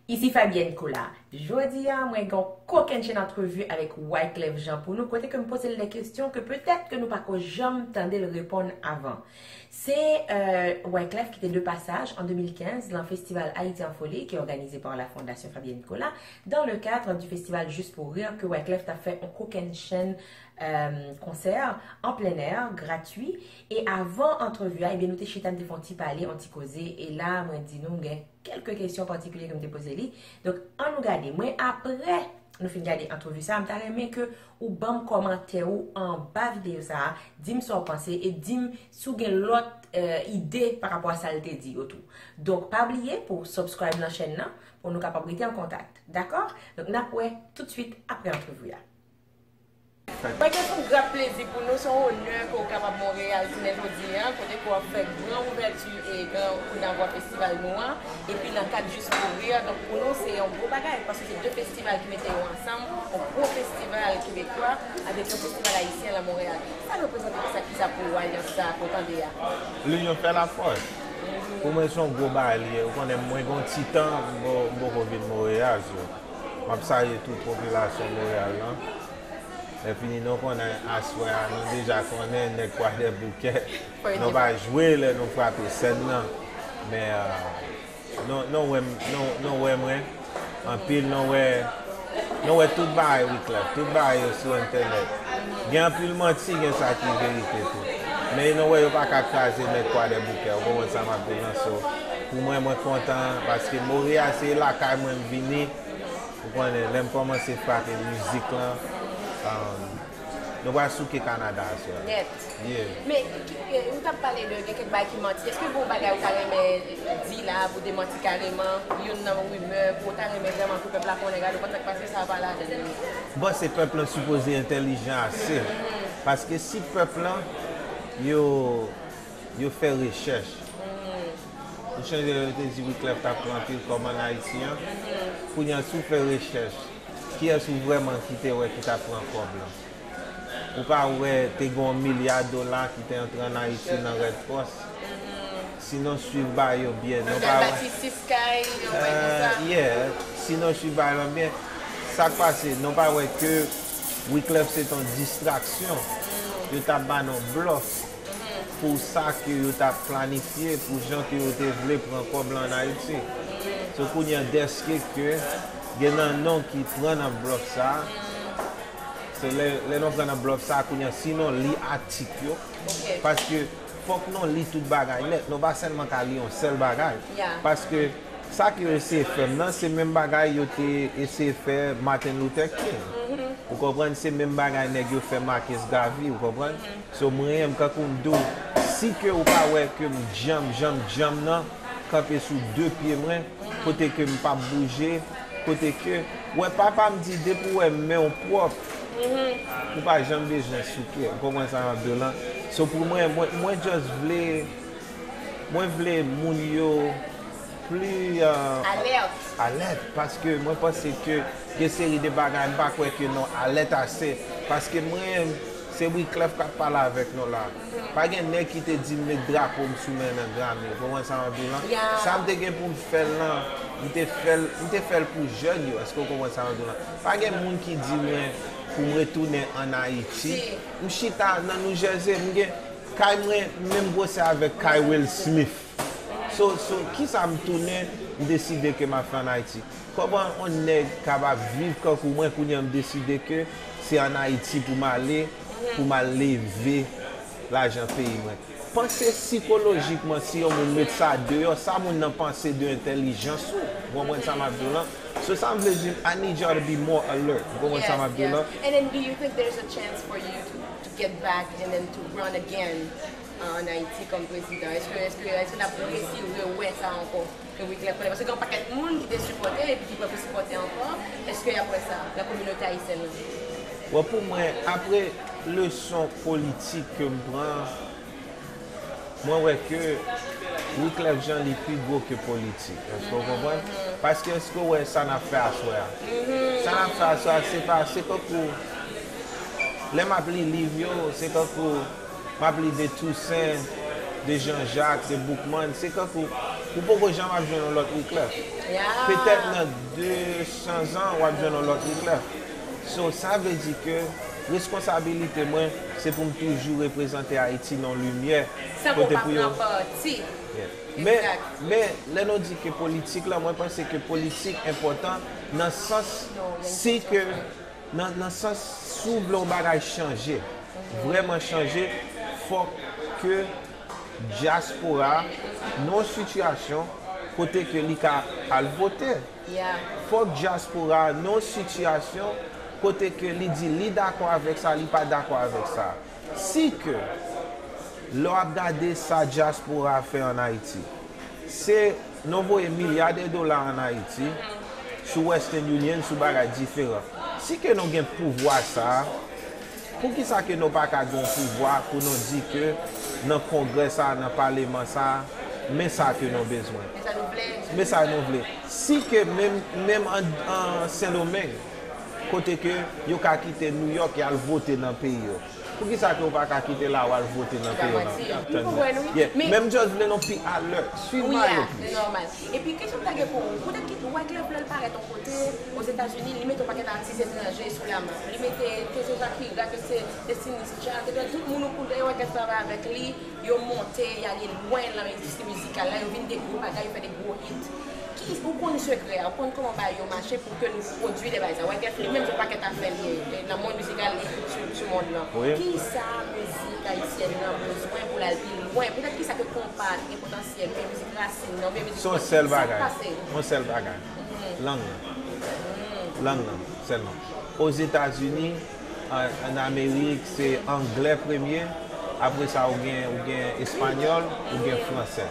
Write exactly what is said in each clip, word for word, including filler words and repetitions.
Isi Fabienne Colas. Jodi a, mwen gen yon kokennchenn antrevi avèk Wyclef Jean pou nou, kote ke m poze l de kesyon ke petèt ke nou pako janm tande l reponn avan. Se, euh, Wyclef ki te de pasaj an de mil kenz lan festival Haïti en Folie, ki òganize pa la Fondation Fabienne Colas, dans le cadre du festival Juste pour Rire, ke Wyclef t ap fè yon kokennchenn, euh, konsè an plen è, gratui. E avan antrevi a, ebyen, nou te chita, n te fè yon ti pale, yon ti koze. E la, mwen di nou, m gen kèlke kesyon patikilye ke m te poze li. Donk, ann nou gade. Mwen, apre nou fin gade antrevi sa a, m ta renmen ke ou ban m kòmantè ou anba videyo sa a, di m sa w panse e di m si w gen lòt, eh, ide pa rapò a sa l te di yo tou. Donk, pa bliye pou w subscribe nan chèn nan, pou nou kapab rete an kontak. Dakò? Donk, n ap wè toutswit apre antrevi a. Mwen gen yon gra plezi pou nou, se yon onè ke w kapab Monreyal jounen jodi a, kote ke w ap fè gran ouvèti e gran kounavwa festival nou an, epi nan kad Juste pour Rire. Donk, pou nou, se yon gwo bagay, paske se de festival ki mete yo ansanm, yon gwo festival kebekwa avèk yon festival ayisyen lan Monreyal. Sa reprezante kisa, kisa pou ou alyans sa a ke w tande a? L'union fait la force. Pou mwen, se yon gwo bagay li ye. Ou konnen, mwen gen yon ti tan, m po-, m poko vin Monreyal, so, m ap salye tout popilasyon Monreyal lan. Lè fini, nou konnen aswè a, nou deja konnen, nèg Kwadèboukè, nou pa jwe lè nou frape sèn nan. Men, euh, nou, nou wè m, nou, nou wè mwen, anpil, nou wè, nou wè tout bagay Wyclef, tout bagay yo sou entènèt. Gen anpil manti, gen sa ki verite tou. Men nou wè yo pa ka kraze nèg Kwadèboukè, ou konprann sa m ap di w lan, so, pou mwen, mwen kontan, paske Monreyal se lakay mwen m vini, ou konnen, lè m kòmanse frape mizik lan, um, nou pral souke Kanada aswè a. Nèt. Yeah. Men, ki, eh, ou t ap pale de gen kèk bagay ki manti. Èske gen yon bagay ou ta renmen di la pou demanti kareman youn nan rimè, pou ou ta renmen vrèman pou pèp la konnen, gade, ou konn sa k pase, sa pa ladan li? Bon, se pèp lan sipoze entèlijan ase. Paske si pèp lan, yo, yo fè rechèch, ou chanje lè yo te di Wyclef t ap pran anpil kòb ann Ayiti an. Kounye a, si w fè rechèch, kiyès ou vrèman ki te wè ki t ap pran kòb lan? Ou pa wè te gen yon milya dola ki te antre ann Ayiti nan Red Cross? Si nou swiv bagay yo byen, nou pa wè. Bati sis kay, yon bagay konsa. Euh, yeah, si nou swiv bagay lan byen, sa k pase, nou pa wè ke Wyclef se t on distraksyon. Yo t ap ba nou blòf pou sa ke yo t ap planifye, pou jan ke yo te vle pran kòb lan ann Ayiti. So, kounye a, dèske ke gen nan nou ki pran nan blòf sa a, so, lè, lè nou pran nan blòf sa a, kounye a, si nou li atik yo, paske fòk nou li tout bagay nèt, nou pa sèlman ka li yon sèl bagay. Paske sa ke yo eseye fè m nan, se menm bagay yo te eseye fè Martin Luther King. Ou konprann? Se menm bagay nèg yo fè Marcus Garvey, ou konprann? So, mwen menm, kankou m di w, si ke ou pa wè ke m djanm, jan m djanm nan, kanpe sou de pye mwen, kote ke m p ap bouje, kote ke, wè, papa m di, depi w wè men w pwòp, ou pa janm bezwen souke. Ou konprann sa m ap di w lan? So, pou mwen, mwen, mwen just vle, mwen vle moun yo pli, euh, alèt. Alèt, paske mwen panse ke gen seri de bagay, m pa kwè ke nou alèt ase. Paske mwen, se Wyclef k ap pale avèk nou la. Pa gen nèg ki te di m met drapo m sou men nan Grammy. Ou konprann sa m ap di w lan? Sa m te gen pou m fè l lan, m te fè l, m te fè l pou jèn yo. Èske w konprann sa m ap di w lan? Pa gen moun ki di mwen pou m retounen ann Ayiti. M chita nan New Jersey, m gen kay mwen menm gwosè avèk kay Will Smith. So, so, kisa m tounen, m deside ke m ap fè ann Ayiti? Kòman yon nèg kapab viv kankou mwen, kounye a m deside ke se ann Ayiti pou m ale, pou m al leve lajan peyi mwen? Panse sikolojikman, si yon moun met sa deyò, sa moun nan panse de entèlijans ou? Ou konprann sa m ap di w lan? So, sa m vle di, I need y'all to be more alert. Ou konprann sa m ap di w lan? And then, do you think there's a chance for you to, to get back and then to run again, uh, ann Ayiti kòm prezidan? Èske, èske, èske n ap resi rewè sa ankò? Ke Wyclef konnen, paske gen yon pakèt moun ki te sipòte epi ki pral sipòte ankò. Èske y ap wè sa nan kominote ayisyèn nan? Bon, pou mwen, apre leson politik ke m pran, mwen wè ke Wyclef Jean li pi gwo ke politik. Èske w konprann? Paske èske w wè sa n ap fè aswè a? Sa n ap fè aswè a, se pa, se tankou lè m ap li liv yo, se tankou m ap li de Toussaint, de Jean-Jacques, de Boukman, se tankou Ou poko janm ap jwenn yon lòt Wyclef. Petèt nan de san zan, w ap jwenn yon lòt Wyclef. So, sa vle di ke responsabilite mwen, se pou m toujou reprezante Ayiti nan limyè. Kote pou yo. Yeah. Men, men, lè nou di ke politik la, mwen panse ke politik enpòtan nan sans, si ke, nan, nan sans, si w vle yon bagay chanje, vrèman chanje, fòk ke dyaspora nan yon sitiyasyon kote ke li ka al vote. Fòk dyaspora nan yon sitiyasyon kote ke li di li dakò avèk sa, li pa dakò avèk sa. Si ke lè w ap gade sa dyaspora fè ann Ayiti, se nou voye milya de dola ann Ayiti, sou Western Union, sou bagay diferan. Si ke nou gen pouvwa sa a, poukisa ke nou pa ka gen yon pouvwa pou nou di ke nan kongrè sa a, nan paleman sa a, men sa ke nou bezwen? Men sa nou vle. Men sa nou vle. Si ke menm, menm an, an Sendomeng, kote ke yo ka kite Nouyòk e al vote nan peyi yo, poukisa ke yo pa ka kite la yo al vote nan peyi yo? Yeah. Men m just vle nou pi alèt, swiv mayo plis. Epi kesyon m ta gen pou ou, poutèt ki Wyclef lè l parèt yon kote, Ozetazini, li mete yon pakèt atis etranje sou la map. Li mete ke se Shakira, ke se Destiny's Child, ke tout moun ou konnen Wyclef travay avèk li, yo monte, y ale lwen nan endistri mizikal la, yo vin de gwo bagay, yo fè de gwo hit. Ki, ou konn sekrè a, ou konn kòman bagay yo mache pou ke nou pwodui de bagay sa. Wyclef li menm se yon pakèt afè li ye, nan mond mizikal li sou, sou mond lan. Kisa mizik ayisyèn nan bezwen pou l al pi lwen? Poutèt kisa ke konpa, gen potansyèl, oubyen mizik rasin nan, oubyen mizik pòp, sa k pase? Se yon sèl bagay. Yon sèl bagay. Lang nan. Lang nan sèlman. Ozetazini, an, ann Amerik, se anglè premye, apre sa ou gen, ou gen espanyòl, ou gen fransè.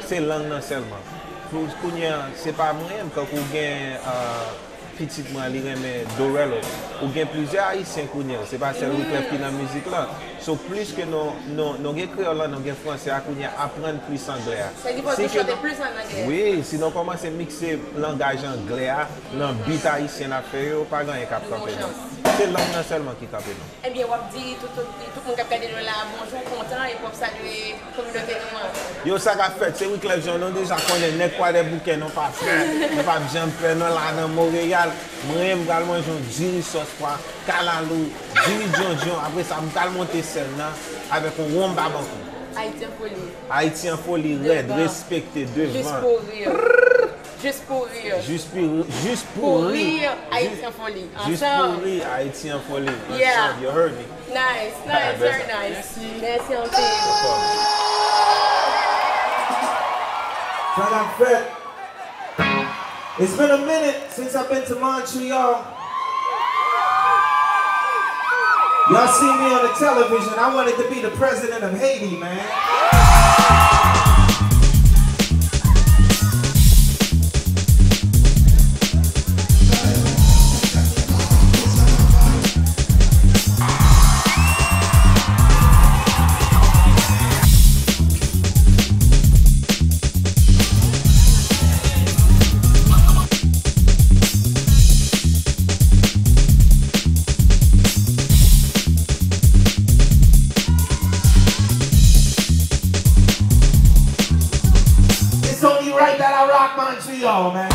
Se lang nan sèlman. Pou kounye a, se pa mwen menm, kankou ou gen, ah, pitit mwen, li renmen Dorello. Ou gen plizyè Ayisyen kounye a, se pa sèl Wyclef ki nan mizik lan. So, plis ke nou, nou, nou gen kreyòl lan, nou gen fransè a, kounye a, aprann plis anglè a. Sa di fò nou chante plis an anglè. Wi, si nou kòmanse mikse langaj anglè a nan beat ayisyen n ap fè yo, pa gen anyen k ap kanpe nou. Se lang nan sèlman ki kanpe nou. Ebyen, w ap di tout, tout, tout moun k ap gade nou la, bonjou, kontan, epi w ap salye kominote nou an. Yo, sa k ap fèt, se Wyclef Jean, nou deja konnen, nèg Kwadèboukè, nou pa pè, nou p ap janm pè, nou la nan Monreyal. Mwen, m pral manje yon diri sòs pwa, kalalou, diri djondjon. Apre sa, m pral monte sèn nan avèk yon wonm babankou. Ayiti an foli. Ayiti an foli, rèd, respekte, devan. Jis pou ri. Jis pou ri. Jis pou ri. Jis pou ri. Ayiti an foli. Jis pou ri, Ayiti an foli. Ansanm, you heard me. Nice, nice, very nice. Mèsi anpil. Sa k ap fèt? It's been a minute since I've been to Montreal. Y'all see me on the television. I wanted to be the president of Haiti, man. It's only right that I rock Montreal, man.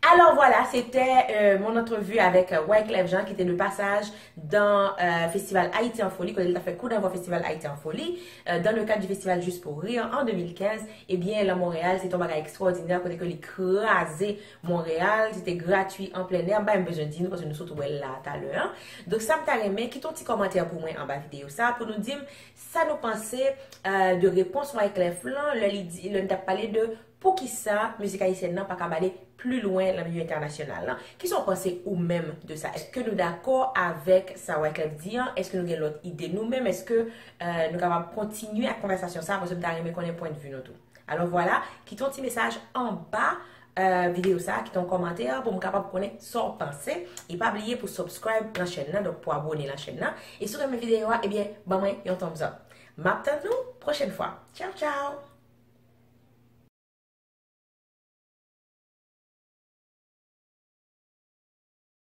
Alors voilà, c'était, euh, mon entrevue avec, euh, Wyclef Jean, qui était de passage dans, euh, Festival Haïti en Folie, kote li ta fè koudevwa Festival Haïti en Folie, euh, dans le cadre du festival Juste pour Rire en deux mille quinze. Ebyen, lan Monreyal, se te yon bagay ekstwòdinè, kote ke li kraze Monreyal, se te gratui, an plen è, m pa menm bezwen di nou, paske nou sot wè l la talè, an. Donk, sa m ta renmen, kite yon ti kòmantè pou mwen anba videyo sa, pou nou di m sa nou panse, euh, de repons Wyclef lan, lè li di, lè n t ap pale de Poukisa mizik ayisyèn nan pa kab ale pli lwen nan milieu entènasyonal lan? Kisa w panse ou menm de sa? Èske nou dakò avèk sa Wyclef di an? Èske nou gen lòt ide nou menm? Èske euh, nou kapab kontinye ak konvèsasyon sa? Paske m ta renmen konnen pwendvi nou tou. Alò vwala, kite yon ti mesaj anba euh, videyo sa, kite yon kòmantè pou m kapab konnen sa w panse. E pa bliye pou subscribe nan chèn nan, donk pou abone nan chèn nan. E si w renmen videyo a, ebyen, ban mwen yon thumbs up. M ap tann nou pwochèn fwa. Tchaw, tchaw!